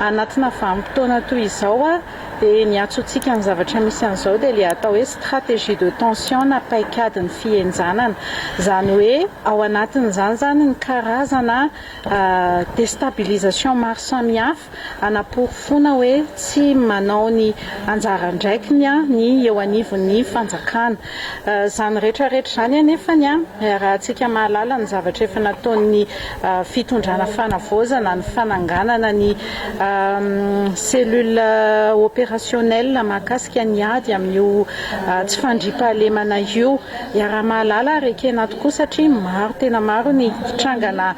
Anatina vanim-potoana toy izao dia ny iantsoantsika ny zavatra misy an'izao dia ilay atao hoe stratégie de tension na paikadin'ny fihenjanana. Izany hoe ao anatin'izany izany ny karazana déstabilisation maro samihafa hanaporofoana hoe tsy manao ny anjara andraikiny ny eo anivon'ny fanjakana. Izany rehetra rehetra izany anefany, iarahantsika mahalala ny zavatra efa nataon'ny fitondrana fanavaozana, ny fananganana ny cellule opérationnelle mahakasika ny ady amin'io tsy fandriampahalemana io. Iaraha-mahalala ary ekena tokoa satria maro tena maro ny trangana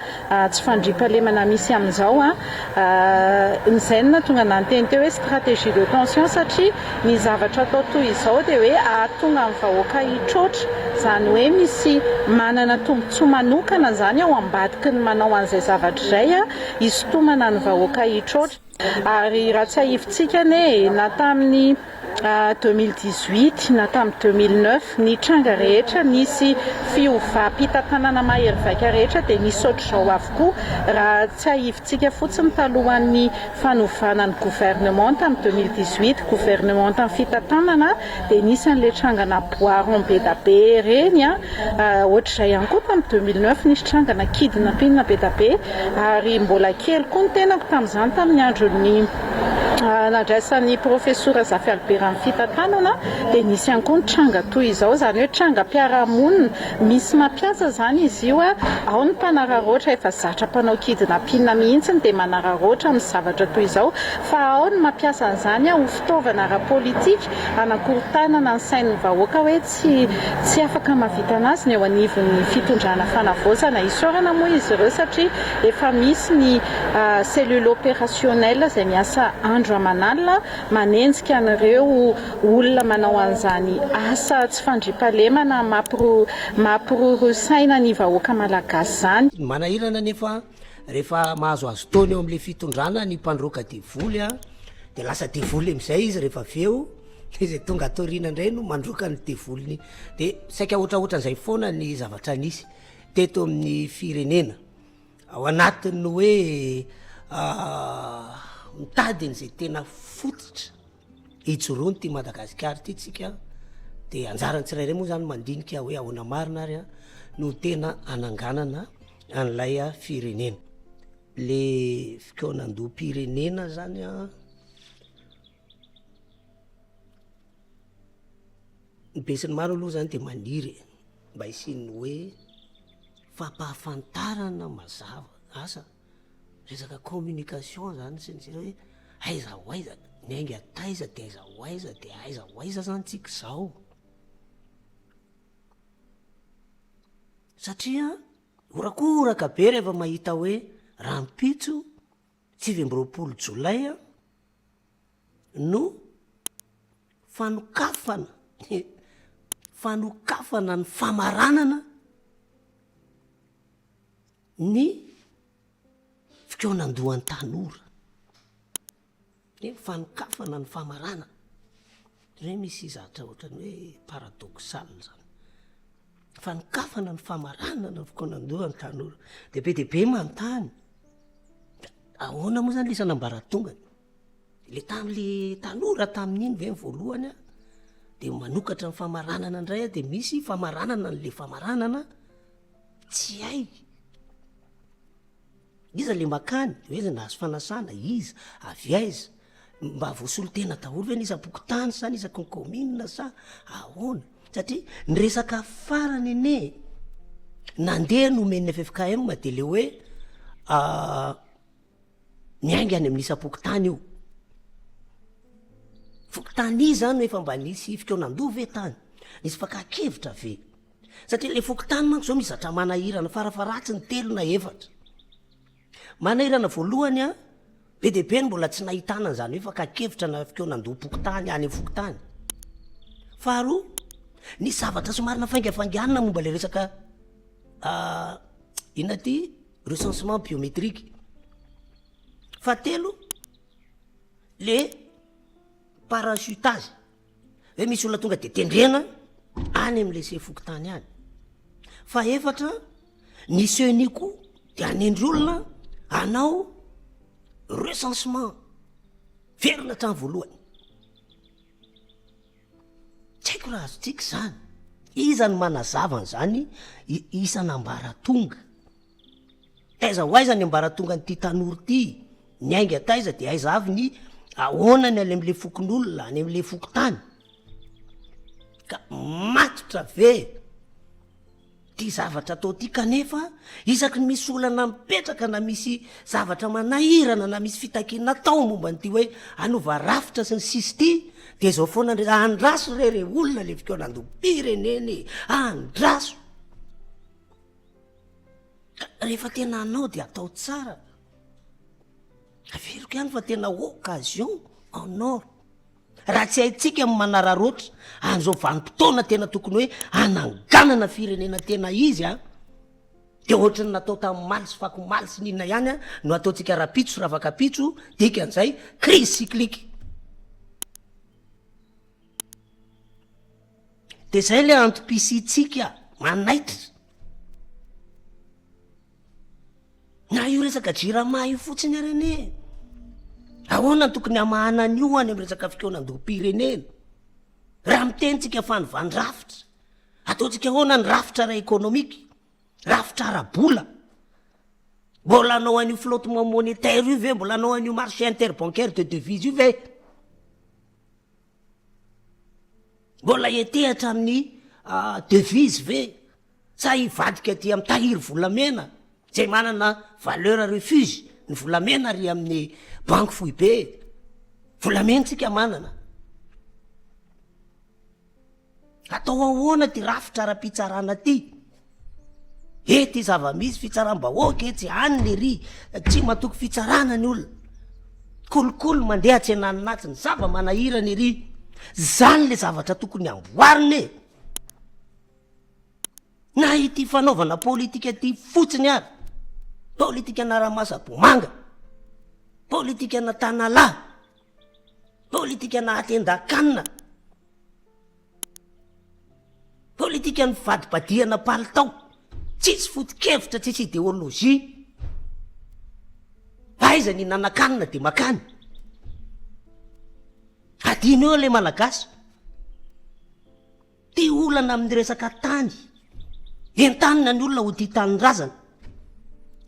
Tsy fandriampahalemana misy amin'izao an! Izay no nahatonga anah niteny teo hoe stratégie de tension satria ny zavatra atao toy izao dia hoe ahatonga ny vahoaka hitroatra, izany hoe misy manana tombontsoa manokana izany ao ambadiky ny manao an'izay zavatra izay an, hisintomana ny vahoaka hitroatra. Ary raha tsiahivintsika anie e, na tamin'ny 2018 na tamin'ny 2009, ny tranga rehetra nisy fiovam-pitantanana mahery vaika rehetra dia nisy ohatr'izao avokoa. Raha tsiahivintsika fotsiny talohan'ny fanovana ny gouvernement tamin'ny 2018, gouvernement tamin'ny fitantanana, dia nisy an'ilay trangana bois rond be da be ireny an, ohatr'izay ihany koa tamin'ny 2009 nisy trangana kidnapping be da be ary mbola kely koa ny tenako tamin'izany tamin'ny andron'ny nandraisan'ny profesora Zafy Albert ny fitantanana dia nisy ihany koa ny tranga toy izao, izany hoe trangam-piarahamonina misy mampiasa izany izy io, ao ny mpanararaotra efa zatra mpanao kidnapping mihitsy dia manararaotra amin'ny zavatra toy izao fa ao ny mampiasa an'izany ho fitaovana ara-politika hanakorontanana ny sain'ny vahoaka hoe tsy tsy afaka mahavita anazy ny eo anivon'ny fitondrana fanavaozana. Isaorana moa izy ireo satria efa misy ny cellule opérationnelle izay miasa andro aman'alina manenjika an'ireo olona manao an'izany asa tsy fandriampahalemana mampiroroa saina ny vahoaka malagasy izany. Ny manahirana anefa rehefa mahazoazo taona eo amin'ilay fitondrana ny mpandroaka devoly a, de lasa devoly amin'izay izy rehefa avy eo, de izay tonga ato aoriana indray no mandroaka ny devoliny, de saika ohatraohatran'izay foana ny zavatra nisy teto amin'ny firenena, ao anatin'ny hoe mitady an'izay tena fototra ijoroan'ity Madagasikara ity tsika, de anjaran'ny tsirairay moa zany mandinika hoe ahoana marina ary no tena ananganana an'ilay firenena. Le fikaonandoham-pirenena zany an, ny besinimaro aloha zany de maniry e, mba hisian'ny hoe fampahafantarana mazava, asa resaka communication zany sy ny sisa hoe aiza ho aiza, niainga taiza de aiza ho aiza de aiza ho aiza zany tsika zao. Satria horakoraka be rehefa mahita hoe rahampitso 29 jolay no fanokafana fanokafana ny famaranana ny fikaonandohan'ny tanora. Hoe fanokafana ny famaranana. Ohatran'ny hoe misy zavatra ohatran'ny hoe paradoxal zany. Fanokafana ny famaranana ny fikaonandoha ny tanora. De be dia be manontany. Ahoana moa zany le isan'ambaratongany? Le tam'le tanora tamin'iny ve ny voalohany an, de manokatra ny famaranana indray an, de misy famaranana an'le famaranana tsy hay. Iza le makany? Hoe iza nahazo fanasana? Iza? Avy aiza? Mba voasolo tena daholo ve ny isam-pokontany sa ny isaky ny kaominina sa ahoana? Satria ny resaka farany anie nandeha nomen'ny ffkm de le hoe miainga any amin'ny isam-pokontany io. Fokontany iza no efa mba nisy fikaonandoha ve tany? Nisy fakan-kevitra ve? Satria le fokontany manko zao misy zatra manahirana farafaharatsiny telo na efatra. Manahirana voalohany an, be dia be ny mbola tsy nahitana an'izany hoe fakan-kevitra na fikaonandoham-pokontany any amin'ny fokontany. Faharoa, nisy zavatra somary nafaingafainganina momba le resaka inona ty recensement biométrique. Fahatelo, le parachutage. Hoe misy olona tonga de tendrena any am'le sefo fokontany any. Fahefatra, ny ceni koa de hanendry olona hanao recensement. Miverina hatrany voalohany. Tsy haiko raha azontsika izany. Iza no manazava an'izany isan'ambaratonga? Taiza ho aiza ny ambaratongan'ity tanora ity? Niainga taiza dia aiza avy ny ahoana ny any amin'ilay fokonolona, any amin'ilay fokontany? Ka matotra ve ity zavatra atao ity kanefa isaky ny misy olana mipetraka na misy zavatra manahirana na misy fitakiana atao momba an'ity hoe hanova rafitra sy ny sisa ity dia izao foana ndray, andraso re re olona le fikaonandoham-pirenena e, andraso! Ka rehefa tena hanao dia atao tsara. Averiko ihany fa tena occasion en or. Raha tsy haintsika ny manararaotra an'izao vanim-potoana tena tokony hoe hananganana firenena tena izy an, dia ohatran'ny natao tamin'ny maly sy fakomaly sy ny inona ihany an, no ataontsika rapitso sy ravakapitso, dikan'izay crise cyclique. Dia izay ilay antom-pisiantsika manaitra. Na io resaka jirama io fotsiny ary anie. Ahoana no tokony hamahana an'io any amin'ny resaka fikaonandoham-pirenena? Raha miteny tsika fanovan-drafitra, ataontsika ahoana ny rafitra ara-ekonomika, rafitra ara-bola? Mbola hanao an'io flottement monétaire io ve? Mbola hanao an'io marché interbancaire de devise io ve? Mbola hiantehatra amin'ny devise ve? Sa hivadika aty amin'ny tahiry volamena izay manana valeur refuge ny volamena ary amin'ny banky foibe? Volamena tsika manana. Atao ahoana ty rafitra ara-pitsarana ty? Ety zava-misy fitsaram-bahoaka etsy any ery, tsy matoky fitsarana ny olona. Kolikoly mandeha atsy ananona atsy, ny zava-manahirana ery. Zany le zavatra tokony amboarina e. Na ity fanaovana politika ity fotsiny ary, politika an'Aramasa-Bomanga, politika an'Antanalahy, politika an'Ahatendakanina. Politikan'ny fivadibadihana palitao, tsisy foto-kevitra, tsisy ideologie. Aiza ny hinanan-kanina dia makany. Adino eo ilay Malagasy. Ty olana amin'ny resaka tany. Entanina ny olona ho tia tanindrazana.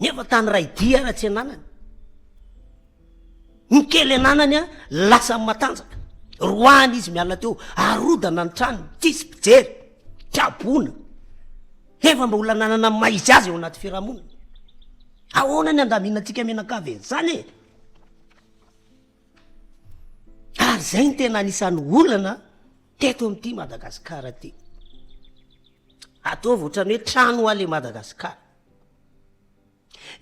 Nefa tany ray dia ara tsy ananany. Ny kely ananany a, lasa matanjaka. Roahana izy miala teo, arodana ny tranony, tsisy mpijery, traboina. Nefa mba olona nanana ny maha izy azy eo anaty fiarahamonina. Ahoana ny andaminantsika mianakavy an'izany e? Ary izay no tena anisan'ny olana teto amin'ity Madagasikara ity. Ataovy ohatran'ny hoe trano hoa le Madagasikara.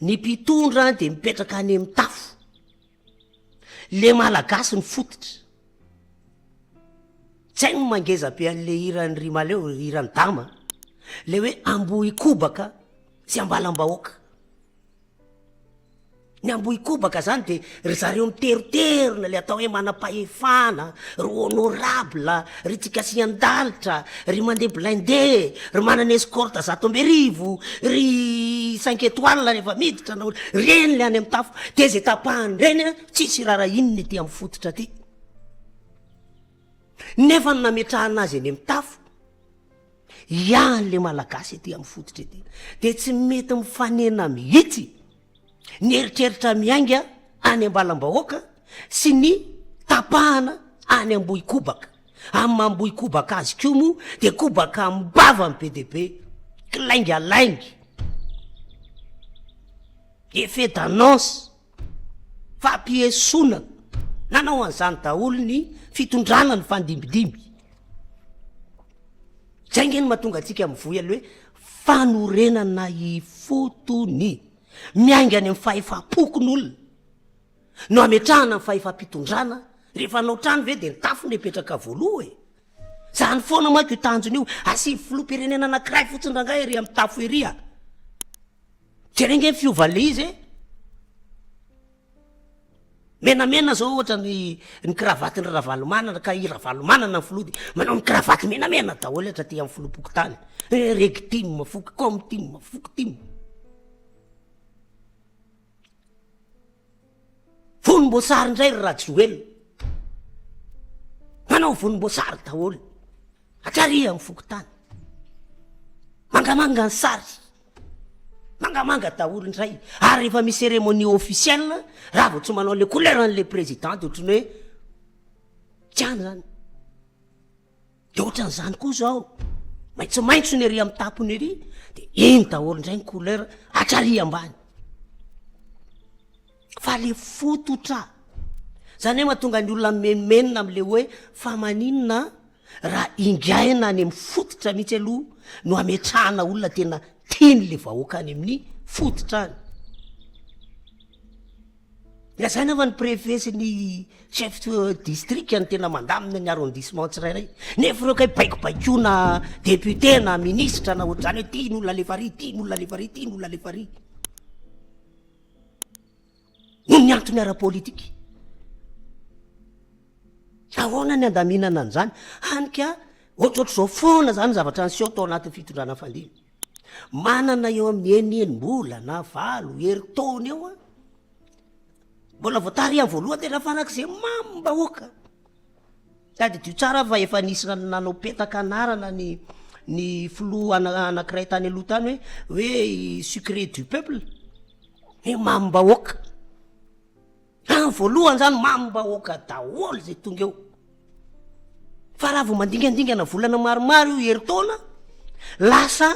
Ny mpitondra dia mipetraka any amin'ny tafo. Le Malagasy ny fototra. Tsy hainy ny mangeza be an'le hiran'i Ry Maleo, hiran'i Dama. Le hoe Ambohikobaka sy Ambalambahoaka. Ny Ambohikobaka zany de ry zareo miteronterona le atao hoe manam-pahefana, ry honorable, ry tsikasian-dalitra, ry mandeha blindé, ry manana escorte 1100, ry cinq étoiles rehefa miditra na reny le any amin'ny tafo, de ze tapahany reny an tsisy irarahiany ny ety amin'ny fototra aty. Nefa ny nametrahana azy eny amin'ny tafo, Ihany le malagasy ety amin'ny fototra ety de tsy mety mifanena mihitsy ny eritreritra miainga any ambalambahoaka sy ny tapahana any ambohikobaka amin'ny maha ambohikobaka azy koa moa de kobaka am-bavany be dia be kilaingalainga effet d'annonce fampiesonana nanao an'izany daholo ny fitondrana nifandimbidimby Zay nge no mahatonga antsika mivoy aloha hoe fanorenana ifotony. Miainga any amin'ny fahefam-pokonolona no ametrahana ny fahefam-pitondrana. Rehefa hanao trano ve dia ny tafo no hipetraka voaloha e? Zany foana manko io tanjona io. Asivo filoham-pirenena anankiray fotsiny rangahy ery amin'ny tafo ery a. Jereo nge ny fiovan'ilay izy e. Menamena zao ohatra ny ny kravatin'i Ravalomanana ka i Ravalomanana ny filoha de manao ny kravaty menamena daholo hatraty amin'ny filoham-pokontany. Eh, Regtim, Fokcom tim, Foktim. Volomboasary indray ry Rajoelina. Manao volomboasary daholo. Hatrary amin'ny fokontany. Mangamanga ny sary. Mangamanga daholo indray. Ary rehefa misy cérémonie officielle, raha vao tsy manao le couleur an'le président de ohatran'ny hoe tsy any zany. De ohatran'izany koa zao. Maitsomaitso ny ery amin'ny tampony ery, de iny daholo indray ny couleur hatrary ambany. Fa le fototra. Zany hoe mahatonga ny olona mimenomenona amle hoe fa maninona raha ingaina any amin'ny fototra mihitsy aloha no ametrahana olona tena tiany le vahoaka any amin'ny fototra any. Lazaina fa ny préfet sy ny chef district no tena mandamina ny arrondissement tsirairay. Nefa ireo kay baikobaikoana député na ministre na ohatr'izany hoe ty ny olona alefa ary, ty ny olona alefa ary, ty ny olona alefa ary. Noho ny antony ara-politika. Ahoana ny andaminana an'izany? Hany ka ohatrohatr'izao foana izany ny zavatra niseho tao anatin'ny fitondrana fandriana. Manana eo amin'ny enim-bolana, valo, herintaona eo an. Mbola vao tary amin'ny voalohany tena farak'izay mamim-bahoaka. Tadidio tsara fa efa nisy nanao petaka anarana ny ny filoha anankiray tany aloha tany hoe hoe sucré du peuple, hoe mamim-bahoaka. Any voalohany zany mamim-bahoaka daholo zay tonga eo. Fa raha vao mandingandingana volana maromaro io herintaona, lasa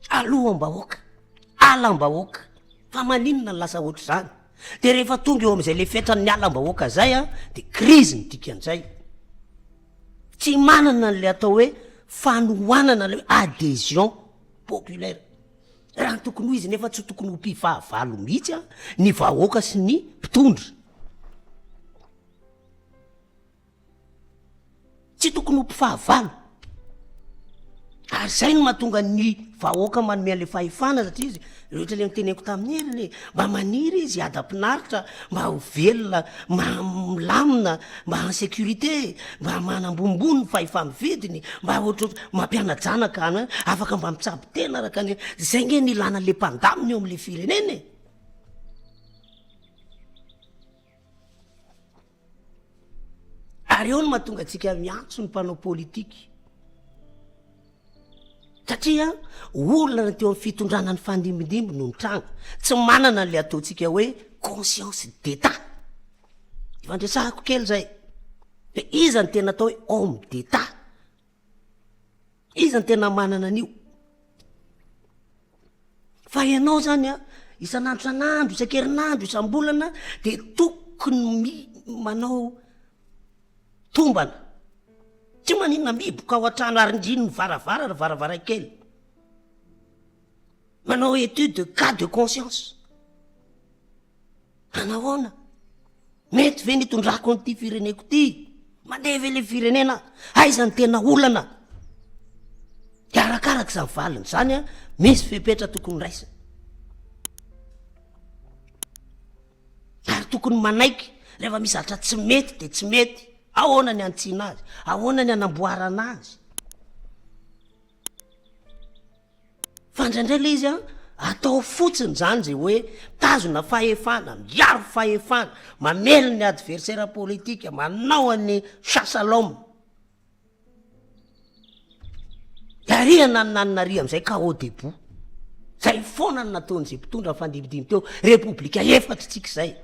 aloham-bahoaka, alam-bahoaka. Fa maninona no lasa ohatr'izany? De rehefa tonga eo am'zay le fetran'ny alam-bahoaka zay an, de krizy ny dikan'izay. Tsy manana an'le atao hoe fanohanana le hoe adhesion populaire. Raha ny tokony ho izy nefa tsy tokony ho mpifahavalo mihitsy an, ny vahoaka sy ny mpitondra. Tsy tokony ho mpifahavalo. Ary zay no mahatonga ny vahoaka manome an'le fahefana satria izy rehetra le noteneniko tamin'ny heriny e, mba maniry izy hiadam-pinaritra, mba ho velona milamina, mba en sécurité, mba manambonimbony ny fahefa-mividiny, mba ohatrohatry mampiana-janaka an, afaka mba mitsabo tena araka ny, zay nge ny ilana an'le mpandamina eo am'le firenena e. Ary eo no mahatonga antsika miantso ny mpanao politika. Satria olana teo amin'ny fitondrana ny fandimbindimby no nitranga. Tsy manana an'ilay ataontsika hoe conscience d'Etat. Ifandresahako kely izay. Hoe iza no tena atao hoe homme d'Etat? Iza no tena manana an'io? Fa ianao zany an, isan'andro isan'andro, isan-kerinandro, isam-bolana de tokony mi- manao tombana. Tsy maninona mihiboka ao an-trano ary indrindra ny varavarana, varavarankely. Manao étude de cas de conscience. Anahoana? Mety ve ny hitondrako an'ity fireneko ity? Mandeha ve le firenena? Aiza ny tena olana? De arakaraka izany valiny izany an, misy fepetra tokony raisina. Ary tokony manaiky rehefa misy zavatra tsy mety de tsy mety. Ahoana ny hantsiana azy? Ahoana ny hanamboarana azy? Fa indraindray le izy an, atao fotsiny zany zay hoe mitazona fahefana, miaro fahefana, mamely ny adversaire politique, manao an'ny chasse à l'homme. De ary nanonanona ary am'zay chaos debout. Zay foana no nataon'izay mpitondra nifandimbindimby teo, repoblika efatra tsika zay.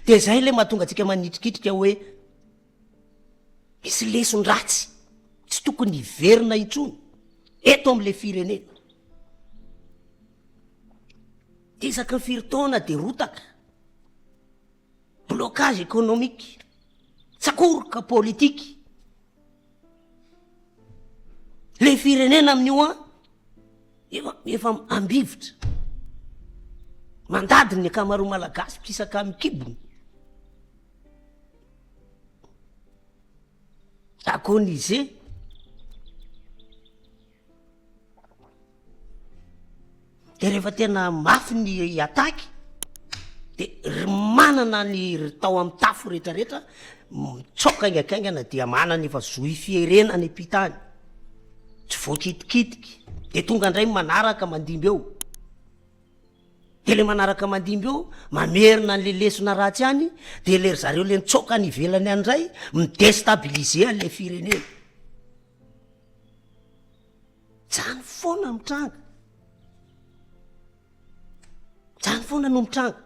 De zay le mahatonga antsika manitrikitrika hoe Misy leson-dratsy tsy tokony hiverina intsony eto amin'ilay firenena. Dia isaky ny firy taona dia rotaka, blocage économique, sakoroka politique. Le firenena amin'io an, efa efa ambivitra. Mandady ny ankamaroan'ny Malagasy mpisaka amin'ny kibony. Agoniser. De rehefa tena mafy ny attaque de ry manana ny ry tao amin'ny tafo rehetrarehetra mitsoaka haingankaingana dia manana efa zo hifierena any am-pita any, tsy voakitikitika, de tonga indray ny manaraka mandimby eo. De le manaraka mandimby eo mamerina an'le lesona ratsy ihany, de le ry zareo le nitsoaka any ivelany any indray mi-destabiliser an'le firenena. Zany foana mitranga. Zany foana no mitranga.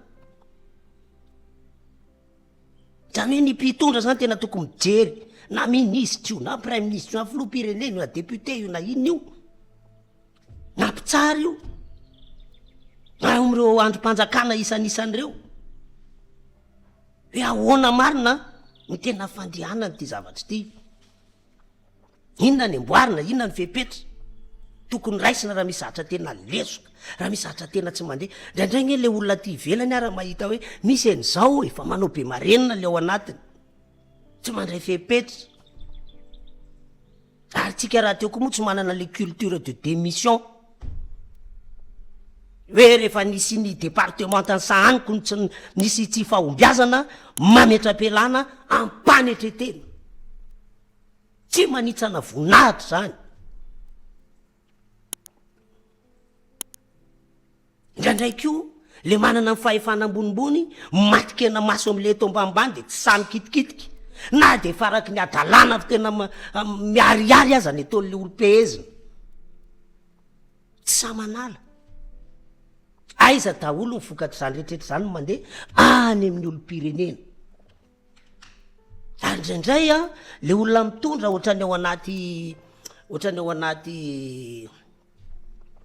Zany hoe ny mpitondra zany tena tokony mijery na minisitra io na praiminisitra io na filoham-pirenena io na député io na inona io na mpitsara io na eo amin'ireo andrim-panjakana isanisany ireo hoe ahoana marina ny tena fandehanana ity zavatra ity. Inona ny amboarina, inona ny fepetra tokony raisina raha misy zatra tena lesoka, raha misy zatra tena tsy mandeha. Indraindray anie le olona aty ivelany ara mahita hoe misy an'izao efa manao be marenina le ao anatiny, tsy mandray fepetra. Ary tsika rahateo koa moa tsy manana le culture de démission. Hoe rehefa nisy ny departemanta sahaniko no tsy nisy tsy fahombiazana, mametra-pialana am-panetretena. Tsy manitsana voninahitra izany. Indraindray koa le manana ny fahefana ambonimbony matin-kena maso am'le eto ambanimbany de tsy sahy mikitikitika na de efa araky ny hadalana tena miharihary aza ny ataon'le olom-pehezina. Tsy sahy manala. Aiza daholo ny vokatr'izany rehetrarehetra izany no mandeha any amin'ny olom-pirenena. Ary indraindray an, le olona mitondra ohatran'ny ao anaty ohatran'ny ao anaty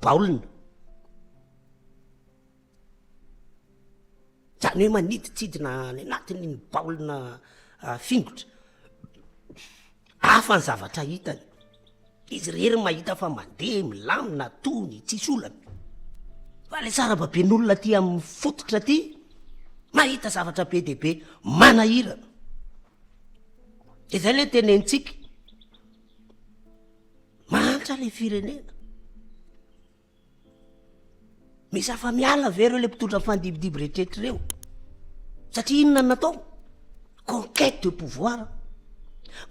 baolina. Zany hoe manidintsidina any anatin'iny baolina fingotra. Hafa ny zavatra hitany. Izy irery no mahita fa mandeha, milamina, tony, tsisy olana. Fa le sarababen'olona aty amin'ny fototra aty, mahita zavatra be dia be manahirana. De zay le tenenintsika. Mahantra le firenena. Misy afa-miala ve ireo le mpitondra mifandibidimby rehetrretra ireo? Satria inona no natao? Conquête de pouvoir,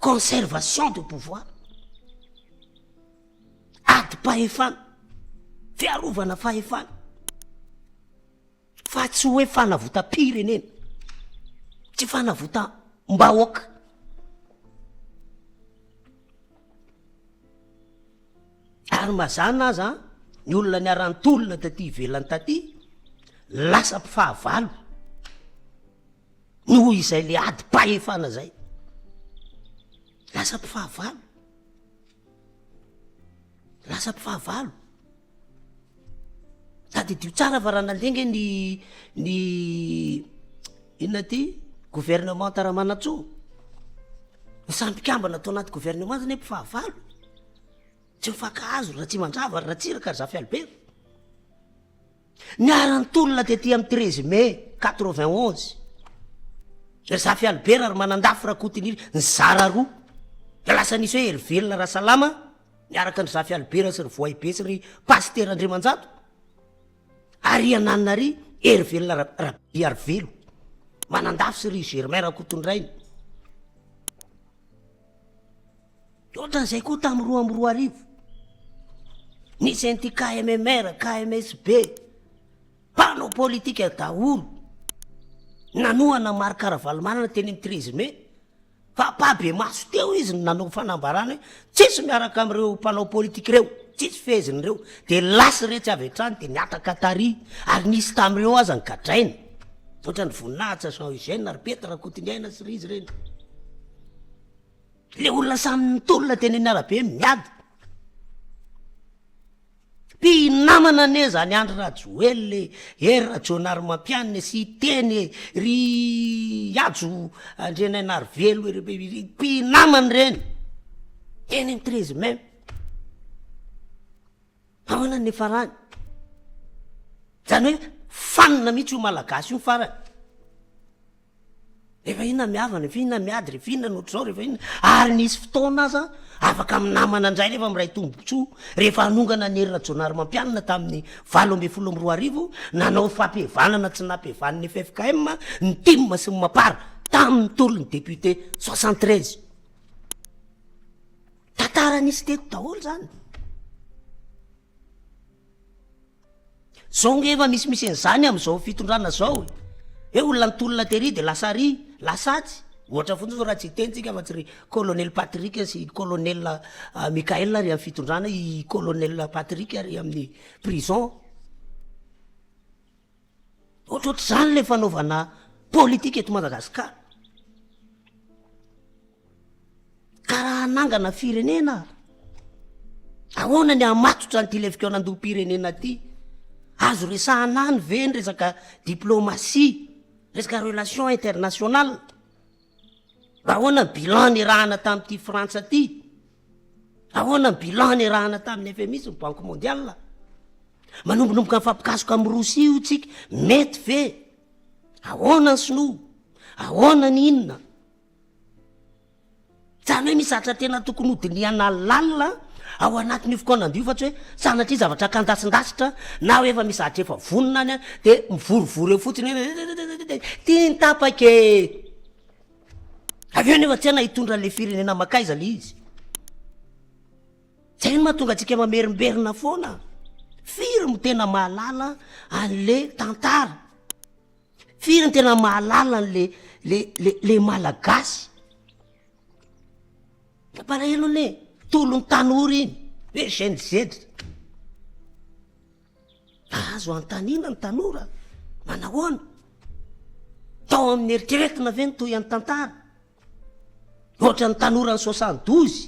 conservation de pouvoir, adim-pahefana, fiarovana fahefana, fa tsy hoe fanavotam-pirenena, tsy fanavotam-bahoaka. Ary mazàna aza ny olona niara-nitolona taty ivelany taty lasa mpifahavalo noho izay le adim-pahefana zay. Lasa mpifahavalo. Lasa mpifahavalo. Tadidio tsara fa raha nandeha nge ny ny inona ty gouvernement Ramanantsoa, ny samy mpikambana tao anaty gouvernement zany hoe mpifahavalo. Tsy mifankahazo ry Ratsimandrava, ry Ratsiraka, ry Zafy Albert. Niara-nitolona tety amin'ny treize mai 91. Ry Zafy Albert, ry Manandafy Rakotoniry, nizara roa. Dia lasa nisy hoe Herivelona Rasalama, niaraka an-dry Zafy Albert sy ry Voaibe sy ry Pasitera Andriamanjato, ary i Ananina ry Herivelona Rabearivelo, Manandafy sy ry Germain Rakotonirainy. Ohatran'izay koa tamin'ny 2002. Nisy an'ity KMMR, KMSB, mpanao politika daholo. Nanohana Marc Ravalomanana teny amin'ny 13 mai. Fa ampahibemaso teo izy no nanao fanambarana hoe tsisy miaraka amin'ireo mpanao politika ireo, tsisy feheziny ireo. Dia lasa iretsy avy hatrany dia nihataka tary ary nisy tamin'ireo aza nogadraina. Ohatran'ny Voninahitra, Jean Eugène, ry Pety Rakotoniaina sy ry izy ireny. Le olona samy nitolona teny amin'ny arabe miady. Mpinamana anie zany Andry Rajoelina e, Hery Rajaonarimampianina e, Siteny e, ry Hajo Andrianainarivelo e, ry mpinamana ireny. Eny amin'ny 13 mai. Ahoana ny niafarany? Zany hoe fanina mihitsy io Malagasy io farany. Rehefa inona mihavana, rehefa inona miady, rehefa inona no ohatr'izao, rehefa inona. Ary nisy fotoana aza afaka minamana indray rehefa miray tombontsoa, rehefa hanongana an'i Hery Rajaonarimampianina tamin'ny 2018, nanao fampihavanana tsy nampihavan'ny ffkm, ny tim sy ny mapar tamin'ny tolon'ny député 73. Tantara nisy teto daholo zany. Zao nge efa misimisy an'izany amin'izao fitondrana zao e! Hoe olona nitolona tery de lasa ary, lasa atsy. Ohatra fotsiny zao raha tsy hiteny tsika afa tsy ry colonel Patrick sy colonel Mickaël ary amin'ny fitondrana, i colonel Patrick ary amin'ny prison. Ohatrohatr'izany le fanaovana politika eto Madagasikara. Ka raha hanangana firenena, ahoana ny hamatotra an'ity le fikaonandoham-pirenena ty? Azo resahana any ve ny resaka diplomatie, resaka relation internationale? Ahoana ny bilan niarahana tamin'ity Frantsa ty? Ahoana ny bilan niarahana tamin'ny FMI sy ny Banque mondiale? Manombonomboka mifampikasoka amin'i Rosia io tsika, mety ve? Ahoana ny sinoa? Ahoana ny inona? Zany hoe misy zavatra tena tokony hodinihana lalina ao anatin'io fikaonandoha io fa tsy hoe sanatria zavatra kandasindasintra na hoe efa misy zavatra efa vonona any de mivorivory eo fotsiny hoe ty ny tapaka e! Avy eo nefa tsy hay na hitondra an'le firenena mankaiza le izy. Zay no mahatonga antsika mamerimberina foana. Firy no tena mahalala an'le tantara? Firy no tena mahalala an'le le le le malagasy? Mampalahelo anie, tolon'ny tanora iny, hoe Gen Z. Azo anontaniana ny tanora, manahoana? Tao amin'ny eritreretina ve ny tohian'ny tantara? Ohatran'ny tanoran'ny 72,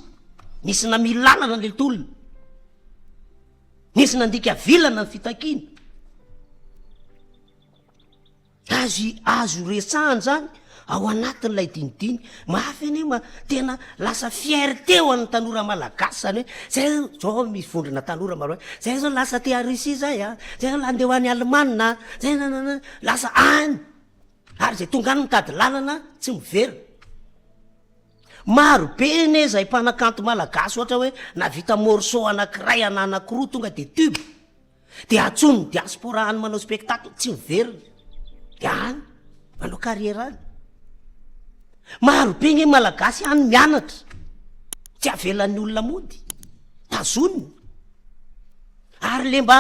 nisy namily lalana ilay tolona. Nisy nandika vilana ny fitakiana. Azo azo resahana izany ao anatin'ilay dinidinika. Mafy anie ma tena lasa fierté ho an'ny tanora malagasy izany hoe zay zao misy vondrona tanora maro hoe zay zao lasa aty à Russie zay a, zay zao andeha ho any Allemagne a, zay nanana lasa any. Ary izay tonga any mitady lalana tsy miverina. Maro be anie izay mpanakanto malagasy ohatra hoe nahavita morceau anakiray na anakiroa tonga de tube. De antsoin'ny diaspora any manao spectacle tsy miverina. De any manao carrière any. Maro be nge malagasy any mianatra. Tsy avelan'ny olona mody. Tazoniny. Ary le mba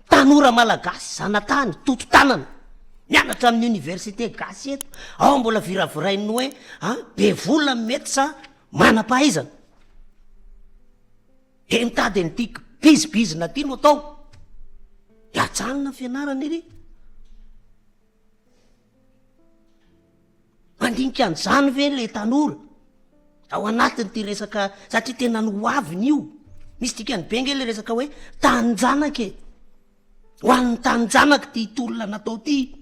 Tanora malagasy zanatany, toto tanana, mianatra amin'ny université gasy eto, ao mbola viravirain'ny hoe an, be vola mety sa manam-pahaizana? De mitady an'ity bizibizina ty no atao, de ajanona ny fianarana ery. Mandinika an'izany ve le tanora ao anatin'ity resaka satria tena ny ho aviny io. Misy dikany be nge le resaka hoe tanin-janaka e. Ho an'ny tanin-janaka ity tolona natao ity.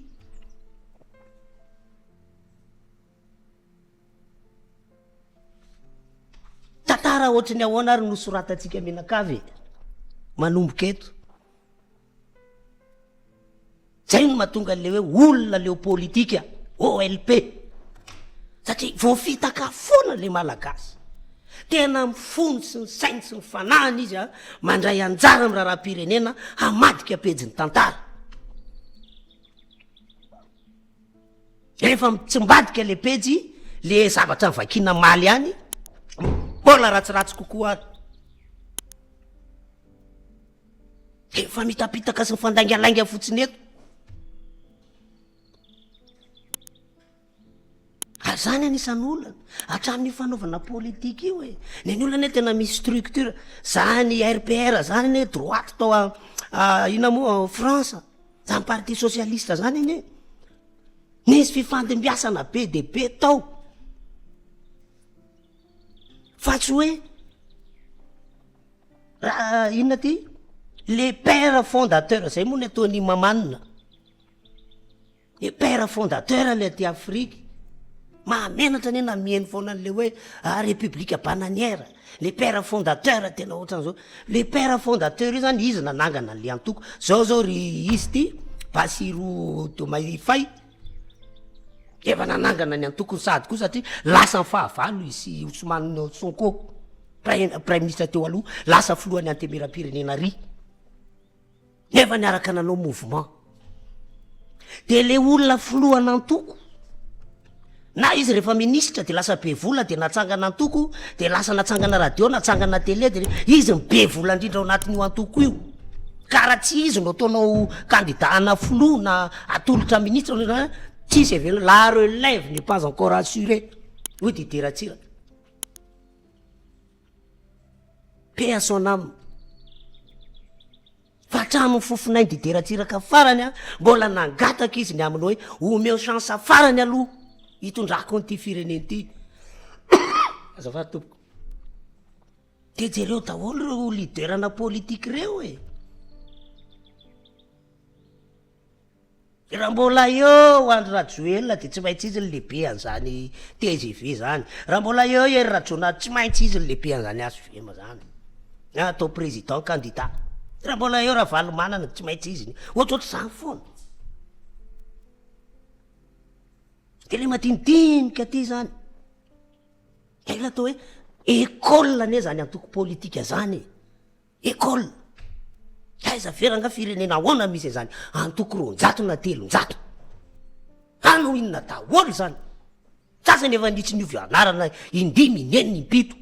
Tantara ohatry ny ahoana ary no soratantsika mianakavy e? Manomboka eto. Zay no mahatonga an'le hoe olona leo politika, OLP. Satria voafitaka foana le Malagasy. Tena amin'ny fony sy ny sainy sy ny fanahiny izy a, mandray anjara amin'ny raharaham-pirenena hamadika pejin'ny tantara. Rehefa mitsimbadika le pejy, le zavatra vakiana maly ihany, mbola ratsiratsy kokoa ary. Dia mifamitapitaka sy mifandaingalainga fotsiny eto. Ary zany anisan'ny olana hatramin'io fanaovana politika io e. Ny an'ny olona anie tena misy structure. Zany RPR zany anie droite tao a inona moa France. Zany parti socialiste zany anie. Nisy fifandimbiasana be dia be tao. Fa tsy hoe Raha inona ty? Le père fondateur zay moa ny ataon'i Maman. Le père fondateur le aty Afrika. Mahamenatra anie na miheno foana an'le hoe ah république bananière. Le père fondateur tena ohatran'izao. Le père fondateur io zany izy nanangana an'le antoko. Zao zao ry izy ty Bassirou Diomaye Faye efa nanangana ny antokony sahady koa satria lasa ny fahavalo izy Ousmane Sonko. Praiminisitra teo aloha, lasa filohan'ny Antenimierampirenena ry, nefa niaraka nanao mouvement. De le olona filohan'antoko, na izy rehefa minisitra de lasa be vola de natsangana antoko, de lasa natsangana radio, natsangana télé, de izy no be vola indrindra ao anatin'io antoko io. Ka raha tsy izy no ataonao candidat ana filoha na atolotra ministre na tsisy avy eo, la relève n'est pas encore assurée, hoy Didier Ratsiraka. Paix à son âme. Fa hatramin'ny fofonain'i Didier Ratsiraka farany an, mbola nangataka izy ny amin'ny hoe omeo chance farany aloha hitondrako an'ity firenena ity. Azafady tompoko. Dia jereo daholo ireo leader-na politique ireo e. Raha mbola eo Andry Rajoelina dia tsy maintsy izy ny lehibe an'izany tgv izany. Raha mbola eo Hery Rajaonary tsy maintsy izy ny lehibe an'izany hvm izany. Na atao président candidat. Raha mbola eo Ravalomanana tsy maintsy izy. Ohatrohatr'izany foana. Dia ilay madinidinika aty izany. Dia ilay atao hoe école anie izany antoko politika izany e. École. Aiza ve rangah firenena ahoana misy an'izany antoko 200 na 300? Hanao inona daholo izany? Sasany efa nisy niovy anarana indimy, inenina, impito.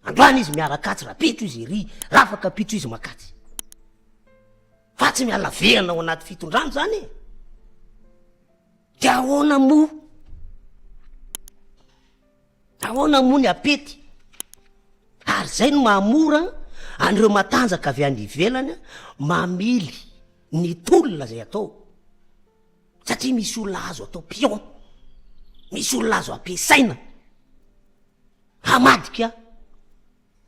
Androany izy miarakatsy, rapitso izy ery, rafakapitso izy makatsy. Fa tsy miala vehana ao anaty fitondrana izany e. Dia ahoana moa? Ahoana moa ny apety? Ary izay no mahamora an'ireo matanjaka avy any ivelany mamily ny tolona izay atao. Satria misy olona azo atao pion, misy olona azo ampiasaina hamadika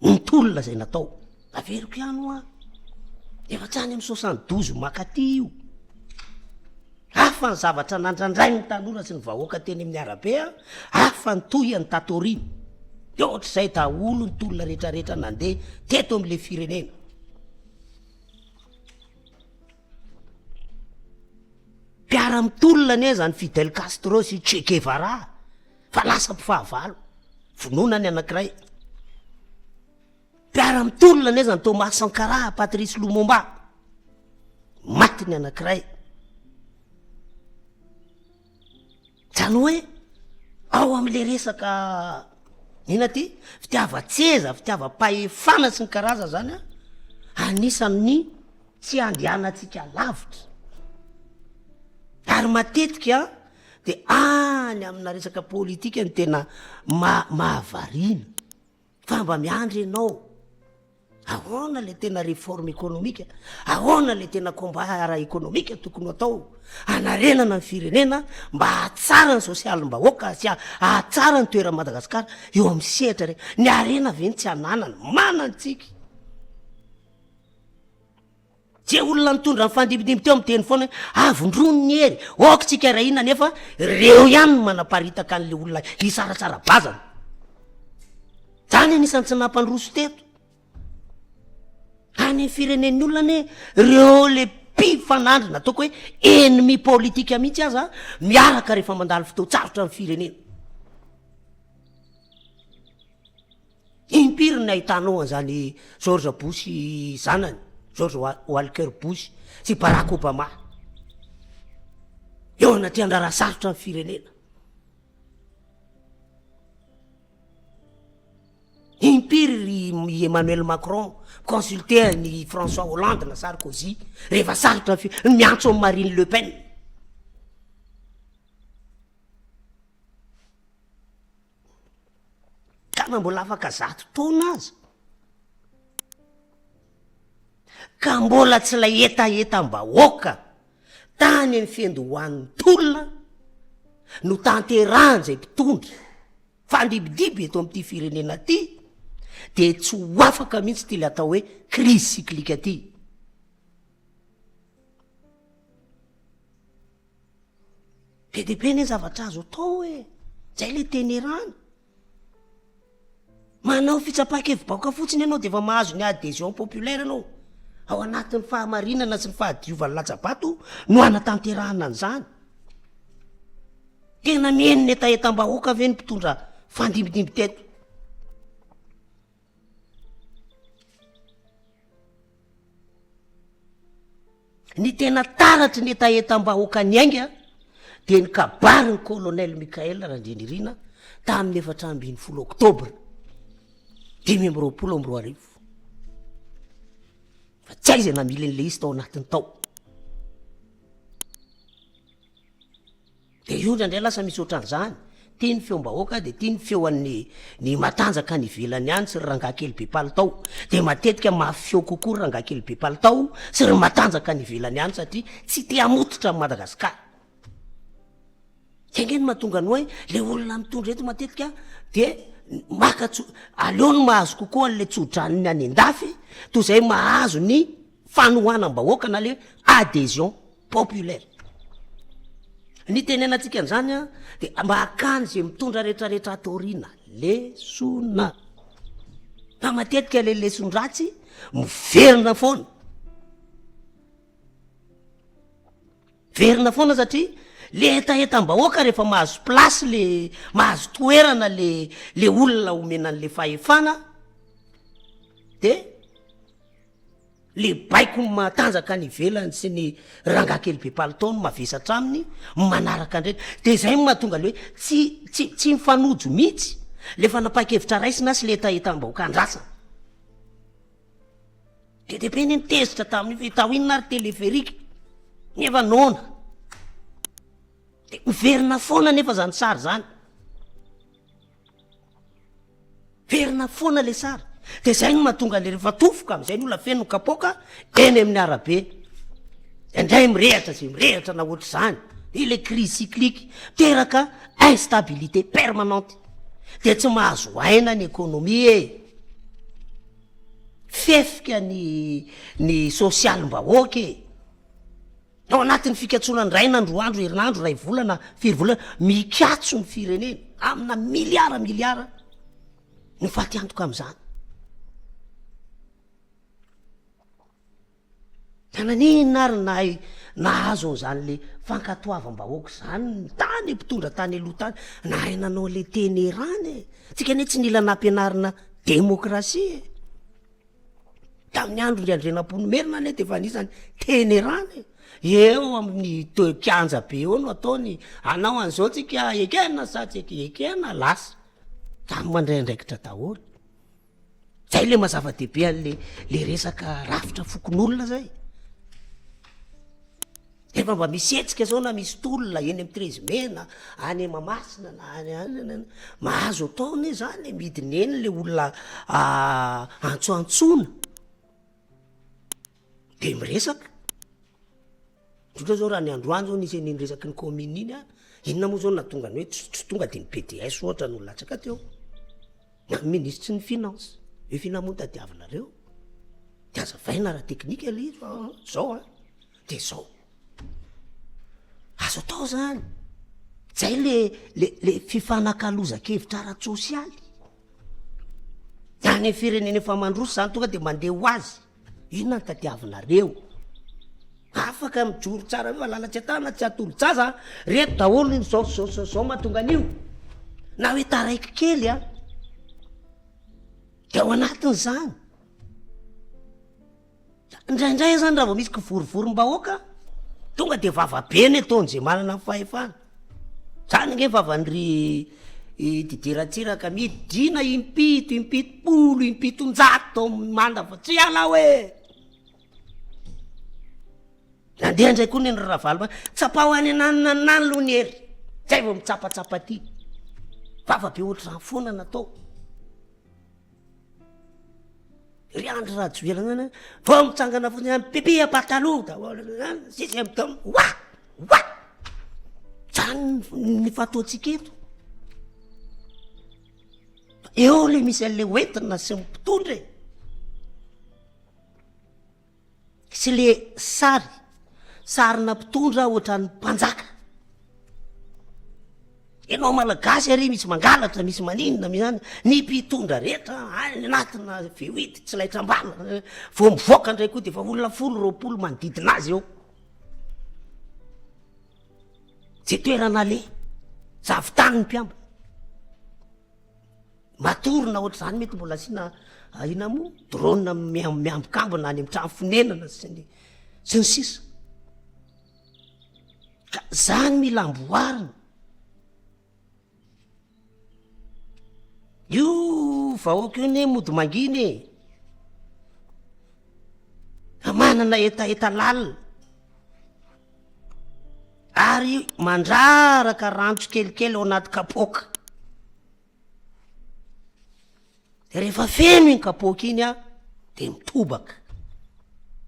Ny tolona izay natao. Averiko ihany hoa, efa tsy any amin'ny 72 makaty io. Hafa ny zavatra nandrandrain'ny tanora sy ny vahoaka teny amin'ny arabe, hafa ny tohiny tato aoriana. Dia ohatr'izay daholo ny tolona rehetrarehetra nandeha teto amin'ilay firenena. Mpiara-mitolona anie izany Fidel Castro sy Che Guevara fa lasa mpifahavalo. Vonoina ny anankiray. Mpiara-mitolona anie izany Thomas Sankara, Patrice Lumumba. Maty ny anankiray. Zany hoe ao amin'le resaka inona ty? Fitiavan-tseza, fitiavam-pahefana sy ny karazany zany an, anisan'ny tsy andehanantsika lavitra. Ary matetika de any amina resaka politika no tena ma- mahavariana. Fa mba miandry ianao. Ahoana le tena réforme économique? Ahoana le tena combat ara-économique tokony ho atao hanarenana ny firenena mba hahatsara ny sosialim-bahoaka sy hahatsara ny toeran'i Madagasikara eo amin'ny sehatra re. Ny harena ve no tsy ananana? Manana tsika. Ze olona nitondra nifandimbindimby teo miteny foana hoe avondrony ny hery, ok tsika iray hina nefa reo ihany no manaparitaka an'le olona hisaratsara-bazana. Zany anisan'ny tsy nampandroso teto. Any amin'ny firenen'ny olona anie reo le mpifanandrina ataoko hoe ennemi politique mihitsy aza miaraka rehefa mandalo fotoan-tsarotra ny firenena. Impiry no nahitanao an'izany George Bush zanany, George Walker Bush sy Barack Obama eo anatrehan-draharaha sarotra ny firenena? Impiry ry i Emmanuel Macron mi-consulter an'i François Hollande na Sarkozy rehefa sarotra ny fi-, miantso an'i Marine Le Pen? Ka na mbola afaka 100 taona aza, ka mbola tsy ilay hetahetam-bahoaka tany amin'ny fiandohan'ny tolona no tanterahan'izay mpitondra fandibidiby eto amin'ity firenena ity, dia tsy ho afaka mihitsy ity ilay atao hoe crise cyclique ity. Be dia be anie zavatra azo atao e! Zay le tenerana. Manao fitsapan-kevi-bahoaka fotsiny ianao dia efa mahazo ny adhesion populaire ianao. Ao anatin'ny fahamarinana sy ny fahadiovan'ny latsa-bato no hanatanterahana an'izany. Tena mihaino ny hetahetam-bahoaka ve ny mpitondra fandimbindimby teto? Ny tena taratry ny hetahetam-bahoaka niainga dia ny kabarin'ny Colonel Michaël Randrianirina tamin'ny 14 oktobra 2025. Fa tsy hay izay namily an'ilay izy tao anatiny tao. Dia io indraindray lasa misy ohatran'izany. Tia ny feom-bahoaka dia tia ny feo an'ny ny matanjaka any ivelany any sy ry rangahy kely be palitao. Dia matetika mafy feo kokoa ry rangahy kely be palitao sy ry matanjaka any ivelany any satria tsy te hamototra an'i Madagasikara. Zay nge no mahatonga ny hoe le olona mitondra eto matetika dia maka tso-, aleony mahazo kokoa an'le tso-dranony any an-dafy toy izay mahazo ny fanohanam-bahoaka na le adhesion populaire. Ny itenenantsika an'izany an, dia mba hakany izay mitondra retraretra ato aoriana lesona. Fa matetika le leson-dratsy miverina foana. Miverina foana satria le hetahetam-bahoaka rehefa mahazo place le, mahazo toerana le le olona omena an'le fahefana de Le baiko matanjaka any ivelany sy ny rangahy kely be palitao no mavesatra aminy manaraka an'ireny. De zay no mahatonga le hoe tsy tsy tsy mifanojo mihitsy le fanapahan-kevitra raisina sy le hetahetam-bahoaka andrasana. Be dia be anie ny tezitra tamin'io fa atao inona ary téléphérique nefa noana. De miverina foana nefa zany sary zany. Verina foana le sary. De zay no mahatonga le rehefa tofoka am'zay ny olona feno ny kapoaka eny amin'ny arabe. Indray mirehatra zay mirehatra na ohatr'izany. De le crise cyclique miteraka instabilité permanente. De tsy mahazo aina ny économie e. Fefika ny ny sosialim-bahoaka e. Ao anatin'ny fikatsoana indray na roa andro, herinandro, iray volana, firy volana, mikatso ny firenena amina miliara miliara ny fatiantoka amin'izany. Ka naninona ary nahay nahazo an'izany le fankatoavam-bahoaka izany ny tany mpitondra tany aloha tany, nahay nanao le teny erany e. Tsika anie tsy nila nampianarina demokrasia e. Tamin'ny andron-dry Andrianampoinimerina anie de efa anisany tenerana e. Eo amin'ny toe- kianja be eo no ataony, hanao an'izao tsika ekena sa tsy eke-, ekena lasa. Samy mandray andraikitra daholo. Zay le maha zava-dehibe an'le le resaka rafitra fokonolona zay. Efa mba misy hetsika zao na misy tolona eny amin'ny Treize Mena, any Mahamasina na any any, mahazo atao anie zany e, midina eny le olona antsoantsoina de miresaka, indrindra zao raha ny androany zao nisy an'iny resaky ny commune iny an, inona moa zao no nahatonga ny hoe tsy tonga de ny PDS ohatra no latsaka teo, na ny minisitry ny finance, io f'inona moa no tadiavinareo? De azavaina ara-teknika le izy fa zao an. De zao. Azo atao zany. Zay le le le fifanakalozan-kevitra ara-tsosialy. Any amin'ny firenena efa mandroso zany tonga de mandeha ho azy. Inona no tadiavinareo? Afaka mijoro tsara fa lala tsy atana tsy atolo-jaza. Reto daholo ny zao zao zao zao mahatonga an'io. Na hoe taraiky kely an. De ao anatin'izany. Indraindray zany raha vao misy kivorivorim-bahoaka, tonga de vava be ny ataon'izay manana ny fahefana. Zany ange vavan'ny ry Didier Ratsiraka, midina impito, impitopolo, impitonjato tao manda fa tsy hiala aho e! Nandeha indray koa ny an'i Ravalomanana, tsapao any ananona any aloha ny hery, zay vao mitsapatsapa aty. Vava be ohatr'izany foana natao. Ry Andry Rajoelina zany an, vao mitsangana fotsiny any pipi à pataloha daholo zany, sisy midom, wa! Wa! Zany ny fataontsika eto. Eo le misy an'le hoentina sy ny mpitondra e. Sy le sary, sarina mpitondra ohatran'ny mpanjaka. Ianao malagasy ary misy mangalatra, misy maninona, misy any, ny mpitondra rehetra any anatina V8 tsy laitra ambala, vao mivoaka indray koa de efa olona folo 20 manodidina azy eo. Ze toerana aleha, zavon-tany ny mpiambina. Matory na ohatr'izany mety mbola asiana inona moa drone miambokambona any amin'ny trano fonenana sy ny sy ny sisa. Ka zany mila amboarina. Io vahoaka io anie mody mangina e. Manana hetaheta lalina ary mandraraka rano tsikelikely ao anaty kapoaka. Rehefa feno iny kapoaka iny an, de mitobaka.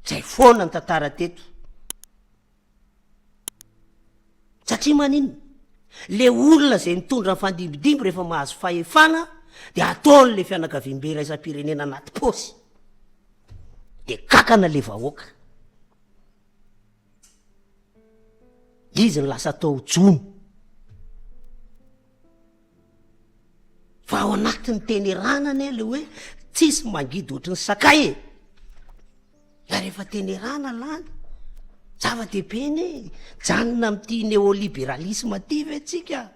Zay foana ny tantara teto. Satria maninona? Le olona zay nitondra nifandimbidimby rehefa mahazo fahefana de ataony le fianakaviambe iraisam-pirenena anaty paosy. De kakana le vahoaka. Izy no lasa atao jono. Fa ao anatin'ny teny erana anie le hoe tsisy mangidy ohatry ny sakay e. Ka rehefa teny erana lany, zava-dehibe anie janona amin'ity néolibéralisme ty ve tsika?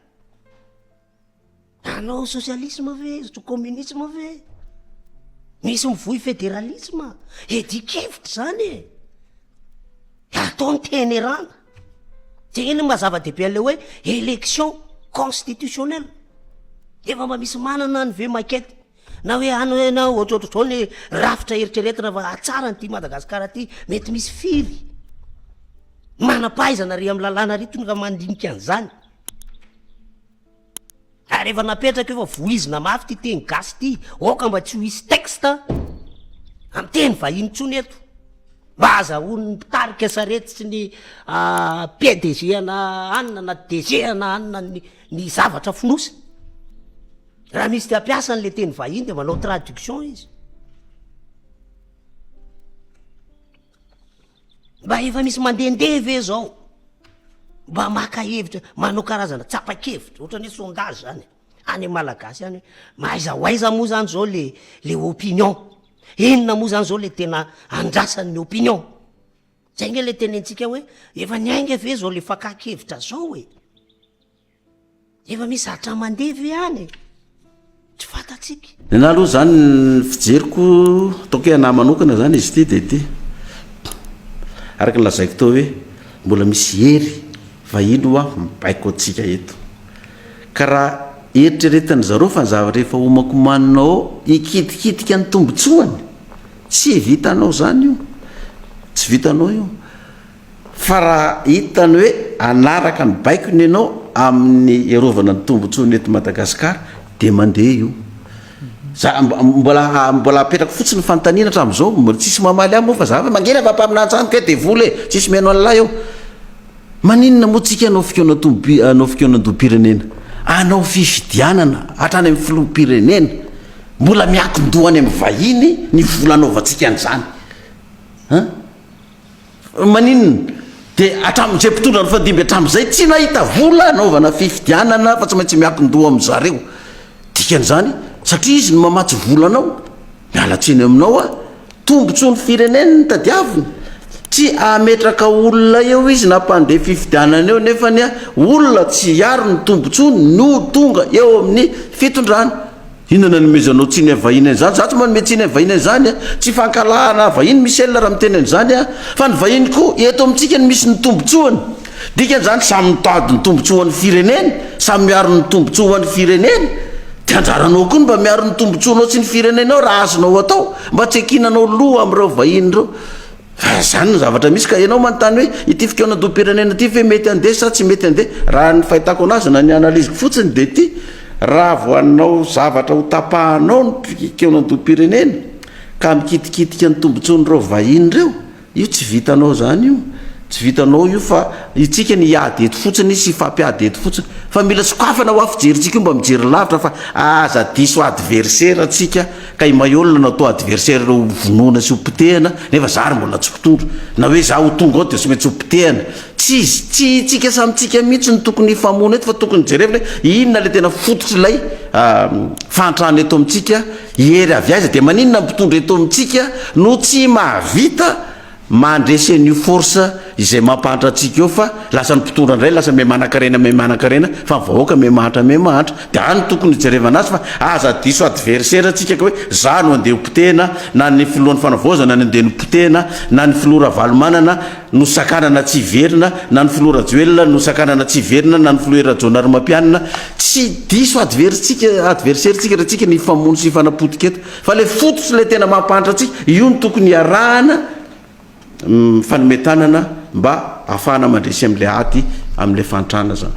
Hanao socialisme ve, communisme ve? Misy mivoy fédéralisme, hedik-hevitra zany e. Atao ny teny erana. Dia iny maha zava-dehibe an'ilay hoe élection constitutionnelle. Efa mba misy manana any ve maquette na hoe any hoe na ohatrohatr'izao ny rafitra eritreretina fa hahatsara an'ity Madagasikara ity, mety misy firy manam-pahaizana ary amin'ny lalàna ary tonga mandinika an'izany. Ary efa napetraka eo fa voizina mafy ity teny gasy ity, aoka mba tsy ho hisy texte amin'ny teny vahiny intsony eto. Mba azahoan'ny mpitarika sarety sy ny PDG ana anona na DG ana anona ny ny zavatra fonosina. Raha misy te hampiasa an'le teny vahiny de manao traduction izy. Mba efa misy mandehandeha ve zao? Mba maka hevitra, manao karazana tsapa-kevitra, ohatran'ny hoe sondage zany e, any amin'ny Malagasy any hoe ma aiza ho aiza moa zany zao le le opinion? Inona moa zany zao le tena andrasan'ny opinion? Zay nge le tenentsika hoe efa niainga ve zao le fakan-kevitra zao e? Efa misy zatra mandeha ve any e? Tsy fantatsika. Ny anah aloha zany ny fijeriko ataoko hoe anah manokana zany izy ity dia ity, araka ny lazaiko teo hoe mbola misy hery vahiny hoa mibaiko antsika eto, ka raha eritreretin-dry zareo fa ny zavatra efa homankomanina ao hikitikitika ny tombotsoany, tsy vitanao zany io, tsy vitanao io. Fa raha hitany hoe hanaraka ny baikony ianao amin'ny hiarovana ny tombotsoany eto Madagasikara dia mandeha io. Za mbola mbola apetrako fotsiny ny fanontaniana hatramin'izao, mbola tsisy mamaly ahy moa fa za mangina fa mpaminany zany kay devoly e, tsisy mihaino an'lah eo. Maninona moa tsika hanao fikaonan-tombo hanao fikaonandoham-pirenena, hanao fifidianana hatrany amin'ny filoham-pirenena, mbola miankin-doha any amin'ny vahiny ny vola anaovantsika an'izany. Hein? Maninona? Dia hatramin'izay mpitondra nifandimby hatramin'izay tsy nahita vola hanaovana fifidianana fa tsy maintsy miankin-doha amin-dry zareo. Dikan'izany, satria izy no mamatsy vola anao, miala tsiny aminao aho, tombontsoan'ny fireneny no tadiaviny. Tsy hametraka olona eo izy na mpandeha fifidianana eo nefany olona tsy hiaro ny tombontsoany no tonga eo amin'ny fitondrana. Inona no anomezanao tsiny an'ny vahiny an'izany? Za tsy manome tsiny an'ny vahiny an'izany a! Tsy fankahalana vahiny Michel raha miteny an'izany aho, fa ny vahiny koa eto amintsika no misy ny tombotsoany. Dikan'izany samy mitady ny tombotsoan'ny fireneny, samy miaro ny tombotsoan'ny fireneny. Dia anjaranao koa ny mba miaro ny tombotsoanao sy ny firenenao raha azonao atao, mba tsy ankinanao loha amin'ireo vahiny ireo. Fa zany no zavatra misy ka ianao manontany hoe ity fikaonandoham-pirenena ity ve mety handeha sa tsy mety handeha? Raha ny fahitako anazy na ny analyse-ko fotsiny dia ity, raha vao hanao zavatra ho tapahanao ny fikaonandoham-pirenena ka mikitikitika ny tombotsoan'ireo vahiny ireo, io tsy vitanao zany io, tsy vitanao io fa itsika ny hiady eto fotsiny sy hifampiady eto fotsiny fa mila sokafana hoa fijerintsika io mba mijery lavitra fa aza diso adversaire tsika Ka i Maihol no atao adversaire ireo ho vonoina sy ho potehina nefa za ary mbola tsy mpitondra. Na hoe za ho tonga ao dia tsy maintsy ho potehina. Tsy izy, tsy itsika samy tsika mihitsy no tokony hifamono eto fa tokony jerevina hoe inona ilay tena fototr'ilay fahantrana eto amintsika, hery avy aiza, dia maninona ny mpitondra eto amintsika no tsy mahavita Mandresy an'io force izay mampahantra antsika eo fa lasa ny mpitondra indray lasa miha manankarena miha manankarena fa ny vahoaka miha mahantra miha mahantra dia any no tokony hijerevana azy fa aza diso adversaire antsika ka hoe za no andeha ho potehina na ny filohan'ny fanavaozana no andeha nopotehina na ny filoha Ravalomanana no sakanana tsy hiverina na ny filoha Rajoelina no sakanana tsy hiverina na ny filoha Hery Rajaonarimampianina tsy diso advertsika adversaire tsika raha tsika ny hifamono sy hifanapotika eto Fa le fototra ilay tena mampahantra antsika, io no tokony hiarahana Mifanome tanana mba ahafahana mandresy amin'ilay ady amin'ilay fahantrana zany.